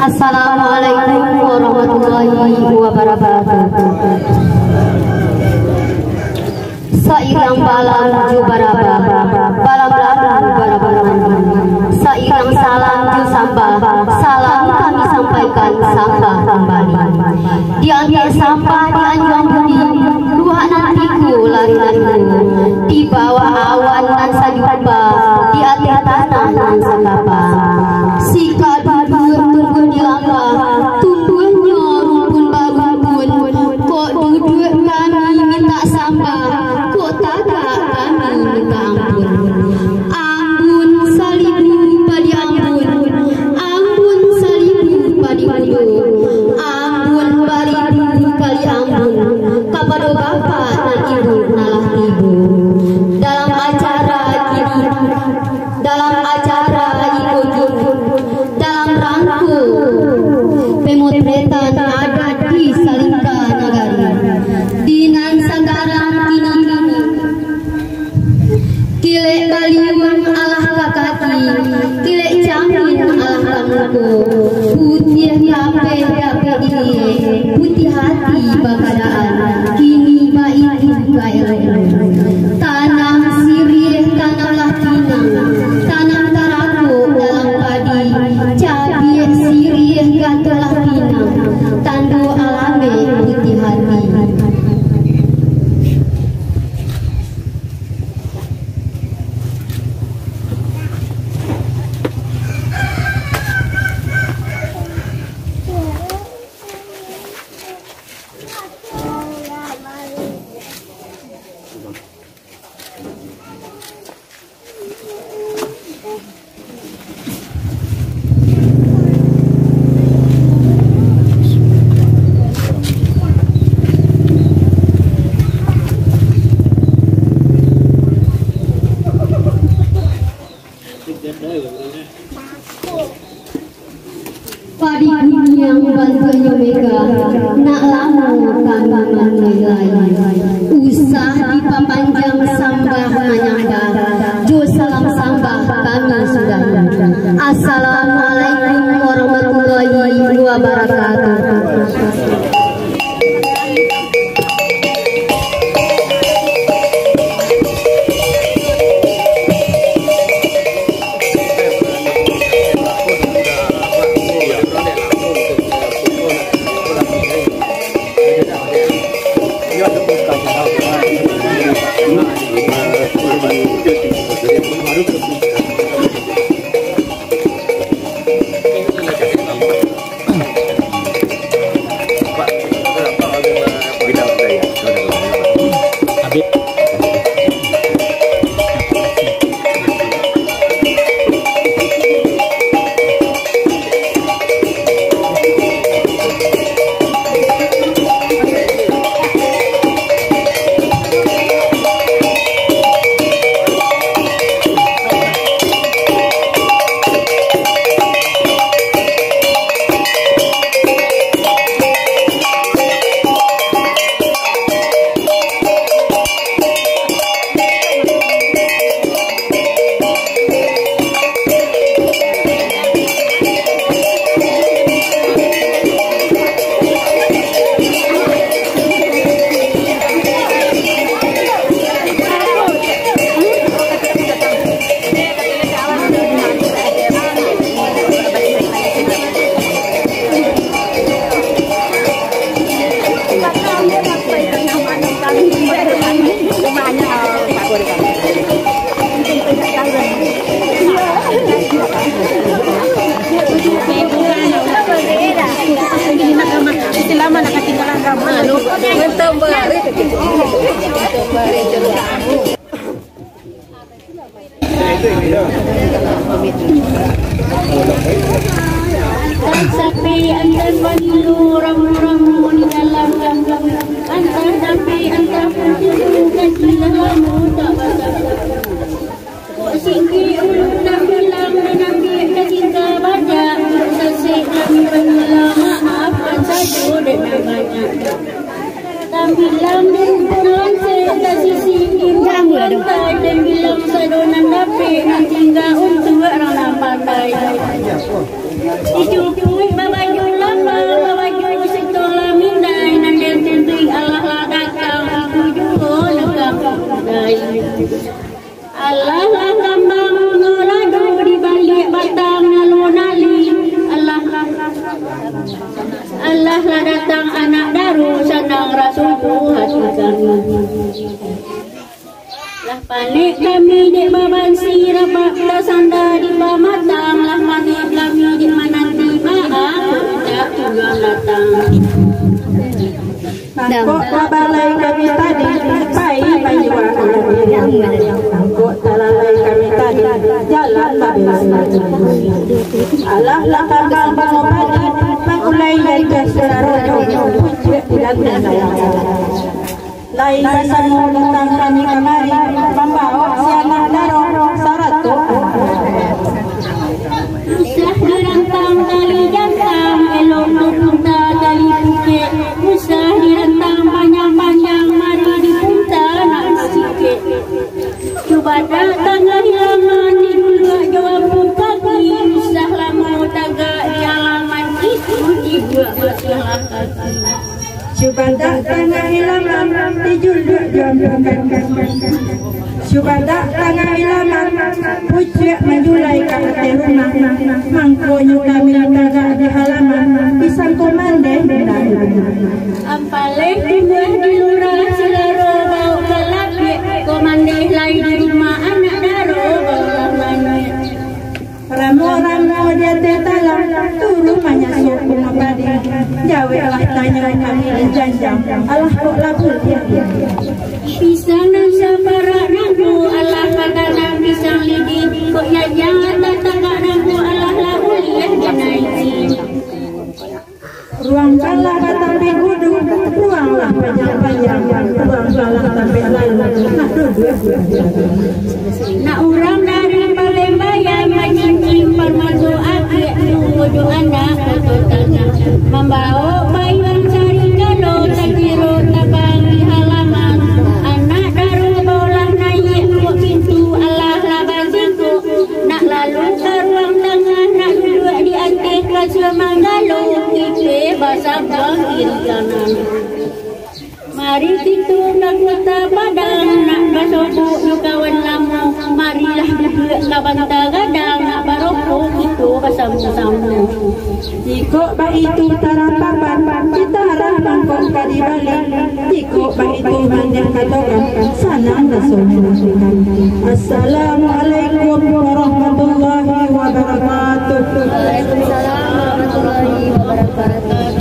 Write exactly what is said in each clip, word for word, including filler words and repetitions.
Assalamualaikum warahmatullahi wabarakatuh. Sairang balam jo baraba, balam lalu baraba mandi. Sairang salam jo sambah, salam kami sampaikan, sambah kambali. Di angkek sampah di anjuang budi, luhak nan tiku lari nan luo, di bawah awan nan sajumpah, Putiah kapeh dapek diliek, putiah hati bakadaan, kini baitu ka eloknyo. Tanam siriah, tanamlah pinang, tanam tarako dalam padi, cabiak siriah, gatolah pinang, tando alamek putiah hati. Padi kuniang bantuaknyo megah, nak lamo kami manuai lai. Usah dipapanjang sambah manyambah, jo salam sambah kami sudahi. Assalamualaikum warahmatullahi wabarakatuh. Tapi antan manilu ramu-ramu di dalam kampung. Antan tapi antan pun tiru kan tidak lama tak basah. Kok singgi ulun nak bilang, nan ambiak ka tingga banyak, ulun tasik kami banyualah maaf, kan sajo dek nan banyak. Tambilang di rumpun lansek, tasisi di rumpun lantai, tambilang sado nan dapek, nan tingga untuak urang nan pandai. Dicukuik babaju lama, babaju sitolah mindai, nan dituntuik alah lah datang, itu juo nan kami pandai. Alah lah kambang bungo lado di baliak batang alun ali. Alah, alah lah datang anak daro, sanang raso tu hati kami. Lah panek kami dek babansi, rapak tasanda di pamatang, lah panek kami dek mananti maaf, dak kunjuang datang. Mangkok tabalai kami tadi, pai manjua anak diri. Mangkok talalai kami tadi, jalan babelok. Alah lah kambang bungo padi, mangulai dari sudaronyo, pucuak bulan nan sayang. Lai basamo datang kami kamari, mambaok si anak daro, sarato. Usah dirantang tali jantan, elok dipunta tali pukek. Usah dirantang panjang-panjang, mari dipunta nan sasikek. Cubadak tangah ilaman, diduluak jo ampun kaki. Usah lamo tagak Cubadak tangah ilaman, dijuluak jo ampukan. Cubadak tangah ilaman, pucuak manjulai ka ateh rumah. Mangkonyo kami tagak di halaman, disangko mandeh di dalam. Ampaleh tumbuah di lurah, silaro baok ka lapiak, kok mandeh lai di rumah, anak daro baolah manuak. Ramo-ramo di ateh talang, turun manyasuak bungo padi. Jaweklah tanyo kami di janjang, alah kok lah buliah. Pisang nan saparak nangko, alah tatanam pisang lidi. Kok janjang nan tatagak nangko, alah lah buliah dinaiki. Ruang kalah batapik udu, ruang lah panjang-panjang, ruang kalah tapik lalu, nak duduak. Nak urang dari Palembayan, mancincin parmato agiak, tunggu jo anak Koto Tangah. Mambaok payuang sarigalo, takiro tabang di halaman. Anak daro baolah naiak, kok pintu alah lah basingkok. Nak lalu ka ruang tangah, nak duduak di ateh kasua manggalo, kipeh basambuang kiri kanan. Mari kito ka Kota Padang, nak basobok jo kawan lamo. Marilah duduak ka banta gadang, nak barokok kito basamo-samo. Jikok baitu tarah papan, di tarah mangko ka dibali. Jikok baitu mandeh katokan, sanang rasonyo. Assalamualaikum warahmatullahi wabarakatuh. Waalaikumsalam warahmatullahi wabarakatuh.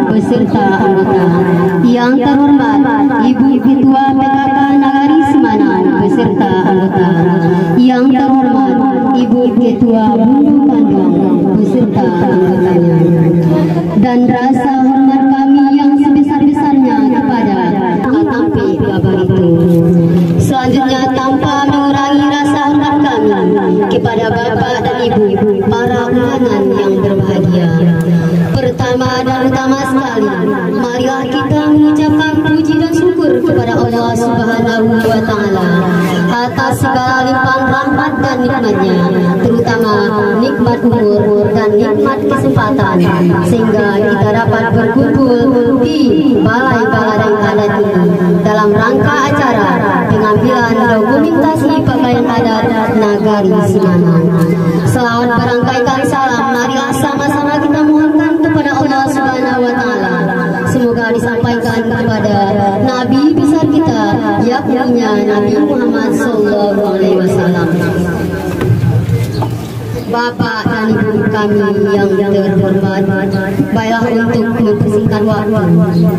beserta anggota. Yang terhormat Ibu Ketua P K K Nagari Simanau beserta anggota. Yang terhormat Ibu Ketua Bundu Kanduang beserta anggotanya. Dan rasa hormat kami yang sebesar-besarnya kepada Katampek Babaritu. Selanjutnya, tanpa mengurangi rasa hormat kami kepada Bapak dan Ibu, para undangan yang berbahagia. Pertama dan utama sekali, marilah kita mengucapkan puji dan syukur kepada Allah Subhanahu wa Ta'ala atas segala limpahan rahmat dan nikmatnya, terutama nikmat umur dan nikmat kesempatan, sehingga kita dapat berkumpul di Balai Baladang Adat ini dalam rangka acara pengambilan dokumentasi pakaian adat Nagari Simanau. Salawat barangkaikan salam, marilah sama-sama kita mohonkan kepada Allah Subhanahu wa Ta'ala, semoga disampaikan kepada Nabi besar kita, yakni Nabi Muhammad sallallahu alaihi wasallam. Bapak dan Ibu kami yang terhormat, baiklah, untuk mempersingkat waktu,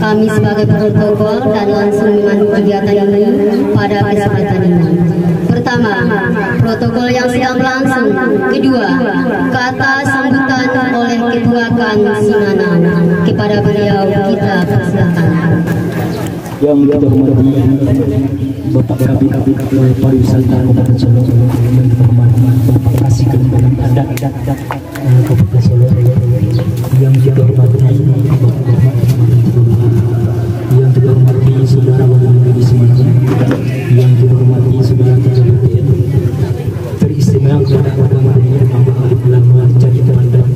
kami sebagai protokol dan langsung memandu kegiatan ini pada kesempatan ini. Pertama, protokol yang sedang berlangsung. Kedua, kata sambutan oleh Ketua K A N Simanau. Kepada beliau kita persilakan. Yang kita hormati Bapak Kabid, eh, Pariwisata Kabupaten Solok, yang kita hormati Bapak Kasih Kelembagaan Adat, eh, Kabupaten Solok, yang kita hormati Bapak, yang kita hormati Saudara Wali Nagari Simanau, yang kita hormati Saudara Ketua B P N, teristimewa kepada Abang Guru Abah Alim Ulama Candi Pandan,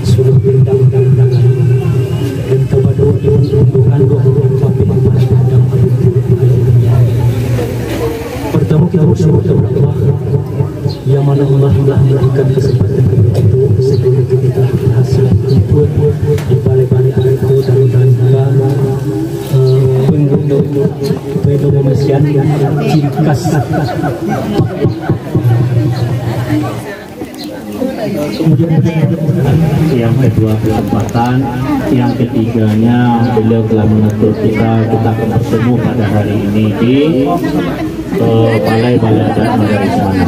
suluah bintang dalam nagari, dan kepada Ibu Tuhan Guru Papin Padang Abang Guru. Pertama kita bersyukur kepada Allah yang mana Allah telah memberikan kesempatan kepada kita sehingga kita telah berhasil kumpul di balai-balai adat dan, dan, eh, pengguna, pengguna pembersihan ciri khas. Yang kedua kesempatan, yang ketiganya beliau telah mengatur kita, kita akan bertemu pada hari ini di, eh, Balai Balai Adat Nagari Simanau.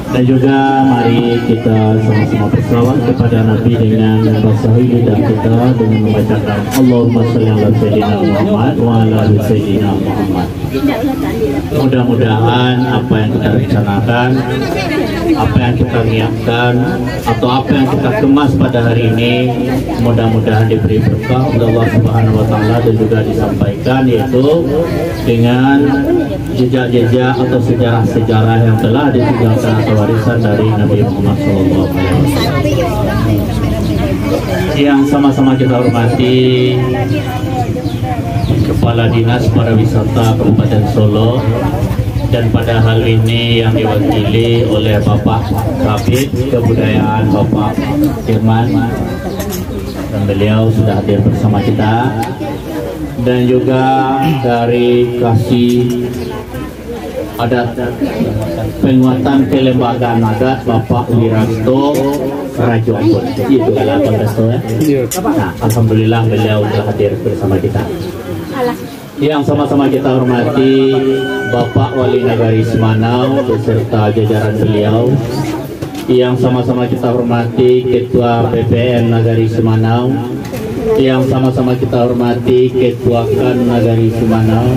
Dan juga mari kita sama-sama bersalawat kepada Nabi dengan membasahi lidah kita dengan membacakan Allahumma shalli ala Sayyidina Muhammad wa ala ali Sayyidina Muhammad. Mudah-mudahan apa yang kita rencanakan, apa yang kita niatkan, atau apa yang kita kemas pada hari ini, mudah-mudahan diberi berkah oleh Allah Subhanahu wa Ta'ala dan juga disampaikan, yaitu dengan jejak-jejak atau sejarah-sejarah yang telah ditinggalkan atau warisan dari Nabi Muhammad sallallahu alaihi wasallam. Yang sama-sama kita hormati, Kepala Dinas Pariwisata Kabupaten Solok, dan pada hal ini yang diwakili oleh Bapak Kabid Kebudayaan, Bapak Firman, dan beliau sudah hadir bersama kita, dan juga dari Kasih Adat Penguatan Kelembagaan Adat, Bapak Wirasto Rajo Ambon. Itu adalah Pak Wirasto, ya? Iya. Nah, alhamdulillah beliau telah hadir bersama kita. Yang sama-sama kita hormati Bapak Wali Nagari Simanau beserta jajaran beliau. Yang sama-sama kita hormati Ketua P P N Nagari Simanau, yang sama-sama kita hormati Ketua K A N Nagari Simanau,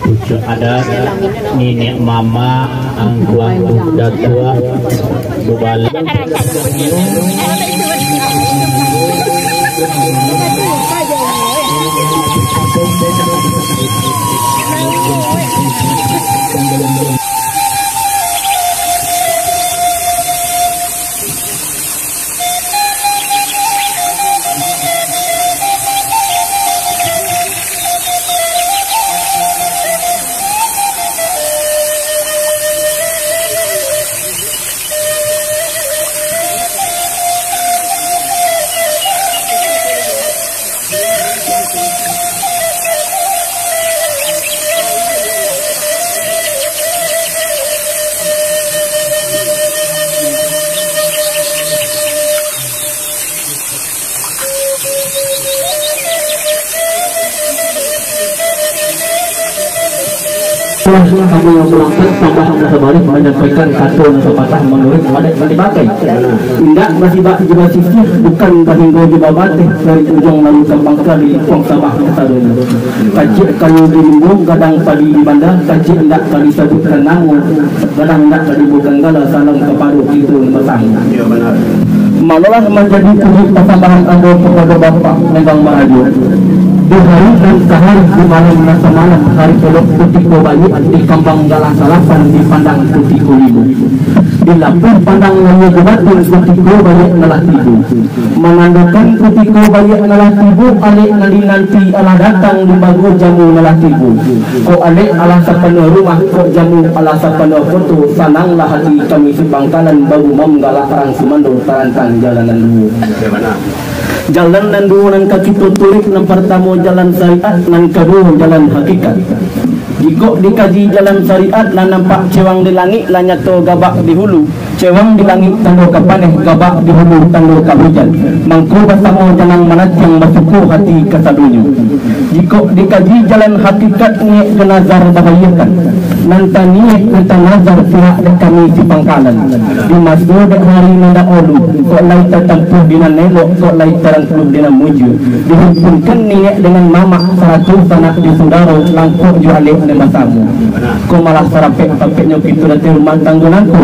pucuk adat, niniak mamak, angku-angku, datuak, bubali. Kami nan balangkah tambah nan sabarih manyampaikan kato nan sapatah manuruik adat nan dipakai. Indak basibak jo basisiah, bukan bahinggo jo babateh, dari ujuang lalu ka pangka, di lingkuang Sabah kasadonyo. Kaciak kayu di rimbo, gadang padi di banda, kaciak indak ka disabutkan namo, gadang indak ka dibukan gala, salam kapado kito nan basamo. Iyo, bana. Manolah manjadi puji pasambahan ambo kapado Bapak Nenggang Marajo. Di hari nan sahari, di malam nan samalam, hari elok kutiko baiak, di kambang galah salapan, dipandang kutiko limo. Dilapuah pandang lahia jo batin, kutiko baiak nan lah tibo. Manandokan kutiko baiak nan lah tibo, alek nan dinanti alah datang, limbago jamu nan lah tibo. Kok alek alah sapanuah rumah, kok jamu alah sapanuah koto, sananglah hati kami sapangkalan, bagumam galak urang sumando, tarantang jalan nan duo. Jalan nan duo nan ka kito turuik, nan partamo jalan syariat, nan kaduo jalan hakikat. Jikok dikaji jalan syariat, lah nampak cewang di langik, lah nyato gabak di hulu. Cewang di langik tando ka paneh, gabak di hulu tando ka hujan. Mangko basamo janang manatiang, basuko hati kasadonyo. Jikok dikaji jalan hakikat, niaik jo nazar babayakan. Nan taniaik, nan tanazar pihak dek kami sapangkalan. Di maso dek hari nan dahulu, kok lai tatampuah di nan elok, kok lai tarangkuah di nan mujua. Dihimpunkan niniak dengan mamak, sarato sanak jo sudaro, langkok jo alek nan basamo. Ko malah sarapek-sapeknyo kito datang rumah tanggo nangko.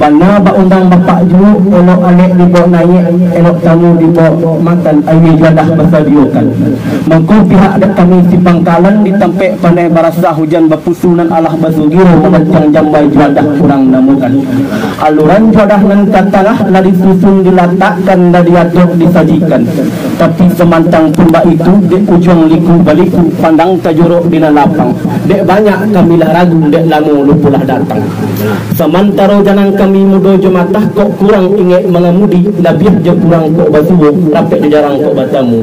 Bana baundang bapak juo, elok alek dibao naiak, elok tamu dibao makan, aia juadah basadiokan. Mangko pihak dek kami sapangkalan, di tampek paneh barasa, hujan bapusu nan alah basugiro, manatiang jambai juadah urang namokan. Aluran juadah nan ka tangah lah disusun, dilatakkan, lah diatok, disajikan. Tapi samantang pun baitu, dek ujuang liku-baliku, pandang tajorok di nan lapang. Dek banyak kami lah ragu, dek lamo lupo lah datang. Samantaro janang kami mudo jo matah, kok kurang ingek mangamudi, labiah jo kurang kok basuo, rapek jo jarang kok batamu.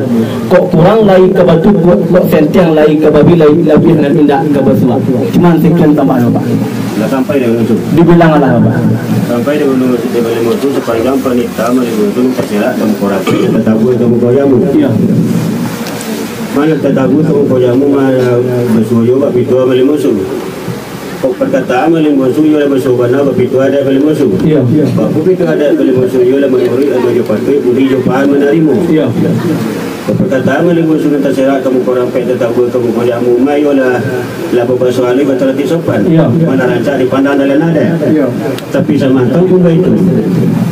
Kok kurang lai ka batukuak, kok sentiang lai ka babilai, labiah nan indak ka basuak. Cuman sekian tambah, Pak. Lah sampai dek Gunung Su? Dibilang alah, Pak. Sampai dek Gunung Su, dek Malimo Su, sapanjang panitahan Malimo Su taserak ka muko rapek, nan tatabuah ka muko jamu. Iyo. Mano tatabuah ka muko jamu, ma-, basuo jo bak pituah Malimo Su. Kok parkataan Malimo Su iyo lah basuo bana, bak pituah adaik Malimo Su. Iyo, iyo. Bak pituah adaik Malimo Su iyo lah manuruik ado jo patuik, budi jo pahan manarimo. Iyo, iyo. Kok parkataan Malimo Su nan taserak ka muko rapek, tatabuah ka muko jamu, ma iyo lah, lah babaso aluih, bataratik sopan. Iyo, iyo. Ma lah rancak dipandang dalam adaik. Iyo. Tapi samantang pun baitu,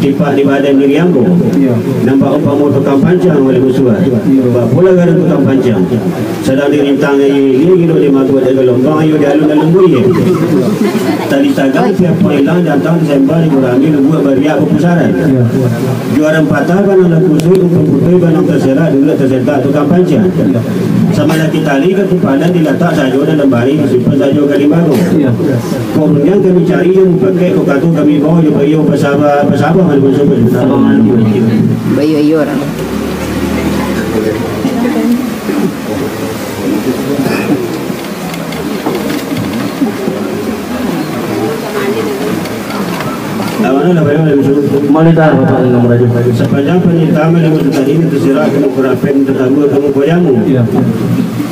tipak di badan diri ambo, iyo, nan baumpamo tukang panciang Malimo Su. Iyo. Bapolah gadang tukang panciang, sadang dirintang aia ilia, gilo dimaguak dek galombang, iyo dialun-alun buya. Tali sagang siap pailang, jantang disemba digurami, lubuak bariak bapusaran. Iyo. Juaran patah banang lah kusuik, umpan putuih banang taserak, duduak tasentak tukang panciang. Iyo. Samalaki tali ka timpalan, dilatak sajo dalam barih, disimpan sajo ka limbago. Iyo. Kok rundiang kami cari jo mupakaik, kok kato kami bao jo baiyo, basaba, basaba, Malimo Su. Baiyo-iyo urang. Amanah lah, Malimo Su. Malitar, Bapak Nenggang Marajo. Sapanjang panitahan Malimo Su tadi, nan taserak ka muko rapek, nan tatabuah ka muko jamu. Iyo.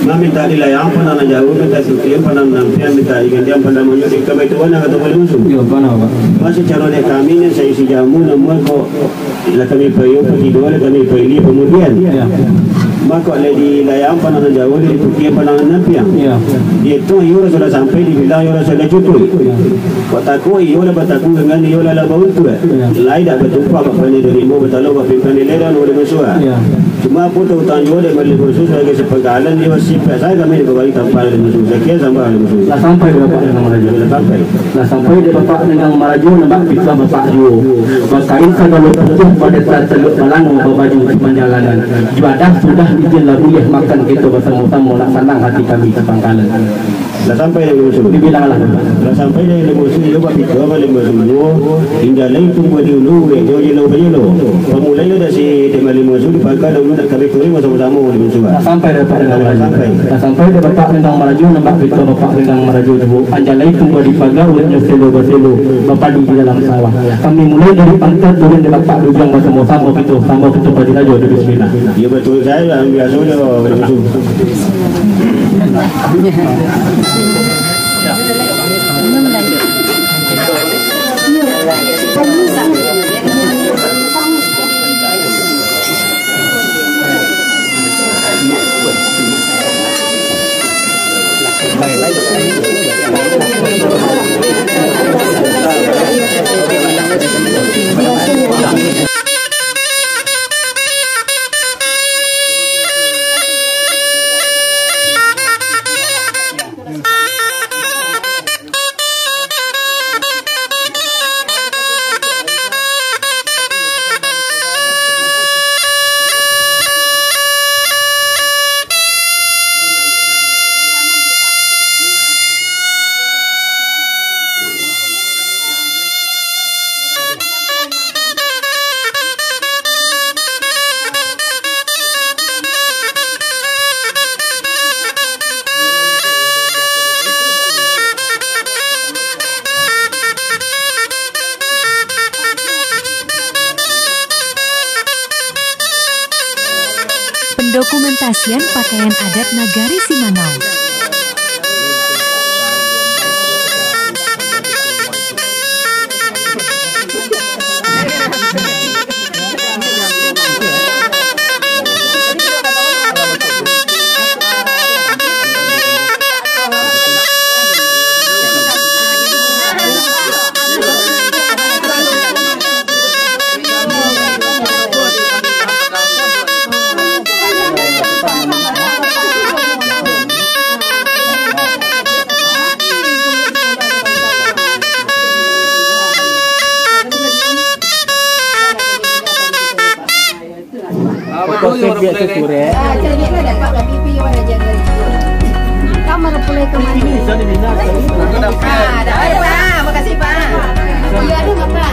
Ma mintak dilayang pandang nan jauah, mintak ditukian pandang nan nampiang, mintak digandiang pandang manyudik, ka baitu bana kato Malimo Su. Iyo, bana, Pak. Ma sacaro dek kami nan saisi jamu, namuah kok lah kami paiyo patidoan, lah kami paili pamudian. Iyo. Ma kok lah dilayang pandang nan jauah, lah ditukian pandang nan nampiang. Iyo. Dietong iyo lah sudah sampai, dibilang iyo lah sudah cukuik. Iyo. Kok takuik iyo lah bataku, gangan iyo lah, lah bauntuak. Iyo. Lai dak batumpak bak paneh di rimbo, batalo bak pingkan di lerang, Malimo Su. Iyo. Cuma apo tautang juo dek Malimo Su sabagai sapangkalan, iyo sipaik sajo kami dibari tampal Malimo Su. Sakian sambah Malimo Su. Lah sampai dek Bapak Nenggang Marajo. Lah sampai. Lah sampai dek Bapak Nenggang Marajo, nan bak pituah Bapak juo. Bakain sagalo putuih, badetan taluak balango, babaju sapanjang lanan. Juadah sudah dijin lah buliah, makan kito basamo-samo, nak sanang hati kami sapangkalan. Lah sampai dek Malimo Su. Dibilang lah. Lah sampai dek Malimo Su, iyo bak pituah Malimo Su juo. Indak lai tumbuah di ulu, urek jo jelo bajelo. Pamulai lah dek si dek Malimo Su, dipaga dahulu nak kami turuik basamo-samo Malimo Su. Lah sampai dek Bapak Nenggang Marajo. Lah sampai. Lah sampai dek Bapak Nenggang Marajo, nan bak pituah Bapak Nenggang Marajo juo. Anjalai tumbuah dipaga, urek jo selo baselo, bapadi di dalam sawah. Kami mulai dari pangka, turuik dek Bapak di ujuang, basamo-samo kito, samo kito padi sajo, bismillah. Iyo, batua sajo, biaso jo, Malimo Su. Dokumentasian pakaian adat Nagari Simanau. Ah, cari lah dapat, tapi pi warna jaga itu. Kamar pulai kamar. Ah, dah ada, Pak. Makasih, Pak. Iya, ada, Pak.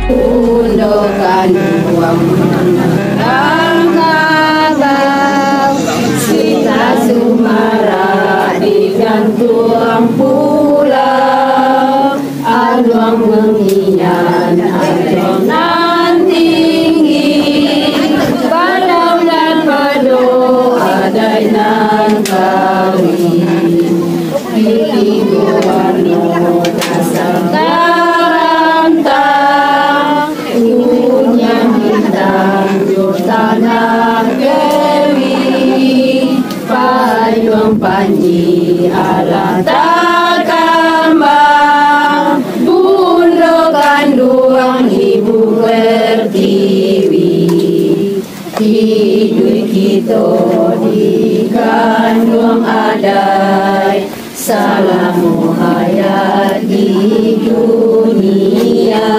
Undokan uang mangagau, sita sumarak digantuang pulau. Aluang bungian adonan tinggi, badaulat pado adai nan kawi. Pitigo warno dasar karantang, kunyang hitam jo tanah kewi. Payuang panji alah takambang, bundo kanduang ibu pertiwi. Iduik kito di kanduang adai, salamo hayat di dunia.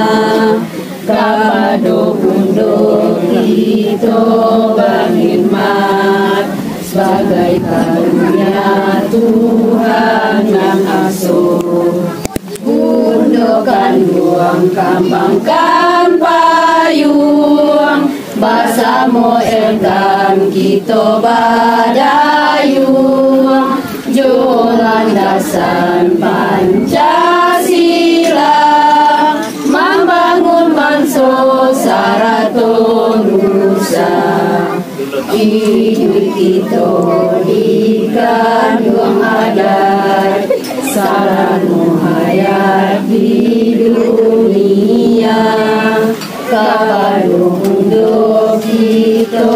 Kapado bundo kito bahikmat, sabagai karunia Tuhan nan asuah. Bundo kanduang kambangkan payuang, basamo elkan kito badayuang. Jo landasan Pancasila, mambangun banso sarato nusa. Iduik kito di kanduang adai, salamo hayat di dunia. Kapado bundo kito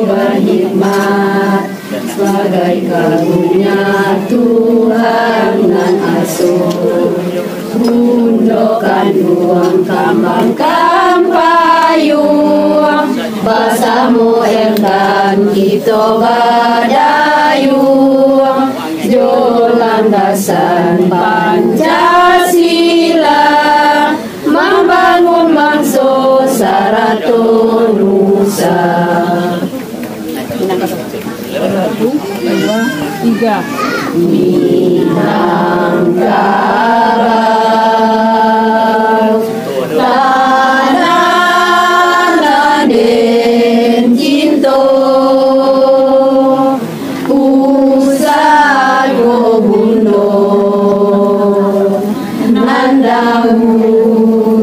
bahikmat, sabagai karunia Tuhan nan asuah. Bundo kanduang kambangkan payuang, basamo elkan kito badayuang. Jo landasan Pancasila, mambangun banso sarato nusa. Satu, dua, tiga. Minangkabau, tanah nan den cinto, pusako bundo nan dahulu.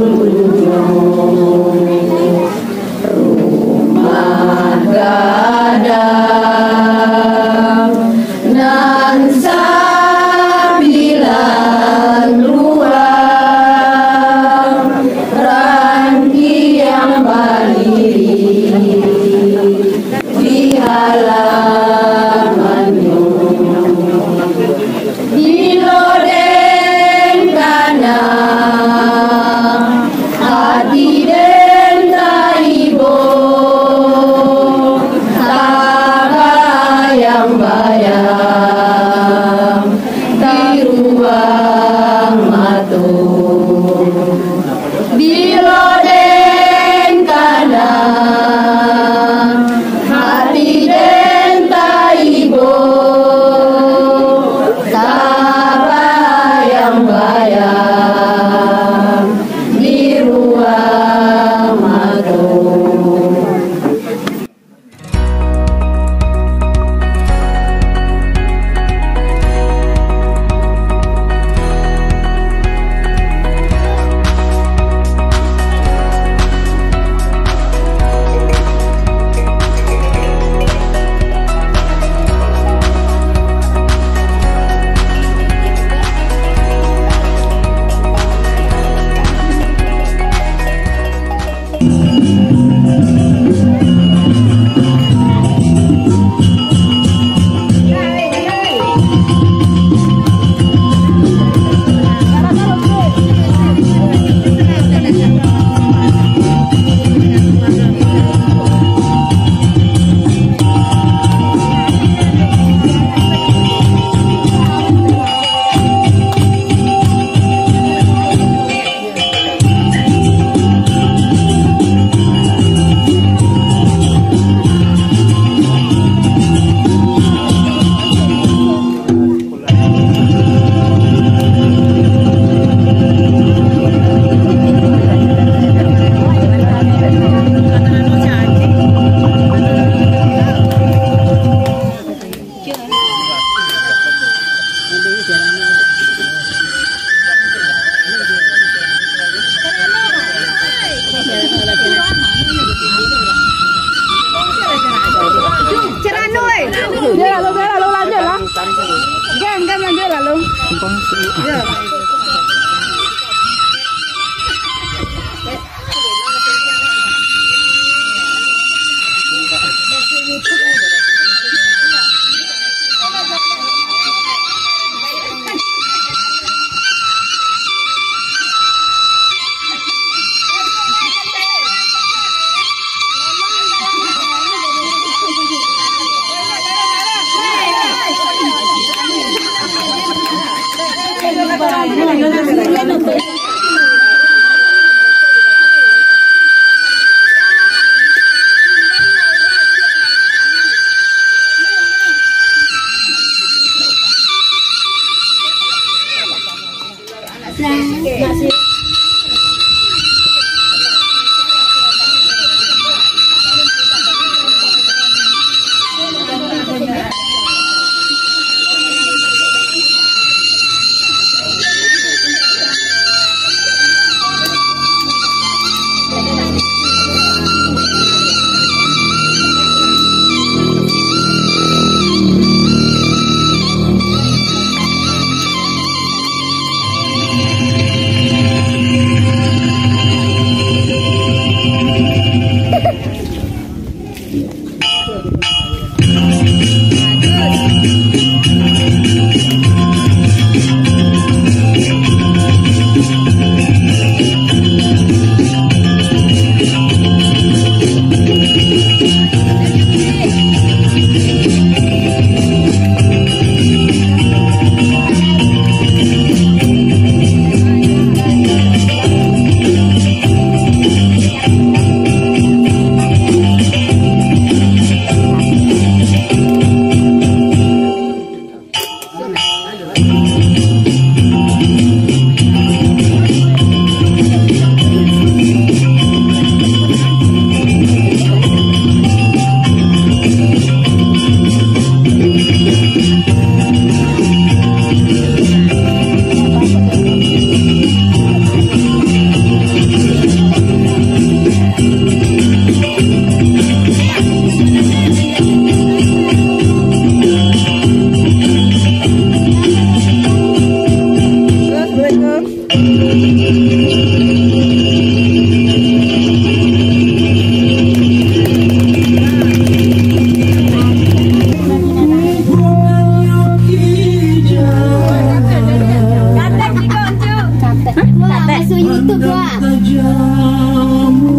Masuk YouTube lah.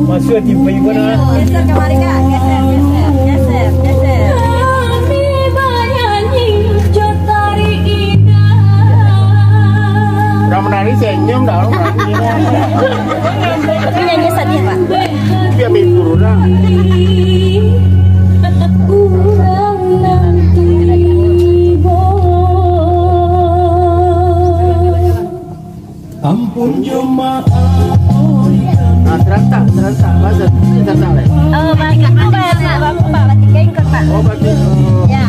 Masuk tipu-tipu lah. Geser kamari, Kak. Geser, geser, geser, geser. Urang manari senyum dah, urang manari. Ini nyanyi sadia, Pak. Biar menghibur urang. Ampun jo maaf, oi. Ah, serentak, serentak. Bahasa serentak, leh. Oh, batik tu, Pak. Batik, Pak. Batik jenggot, Pak. Oh, batik. Oh. Ya.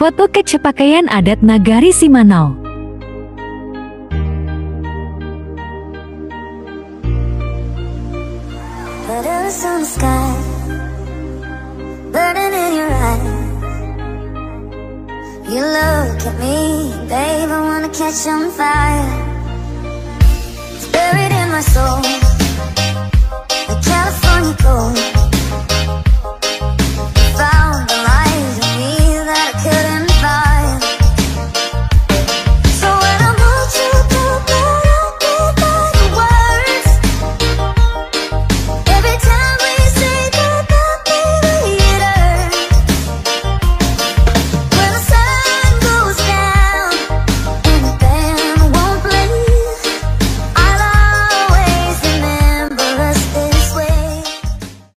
Foto kecek pakaian adat Nagari Simanau. But there's some sky burning in your eyes. You look at me, babe, I wanna catch on fire. It's buried in my soul, a California gold.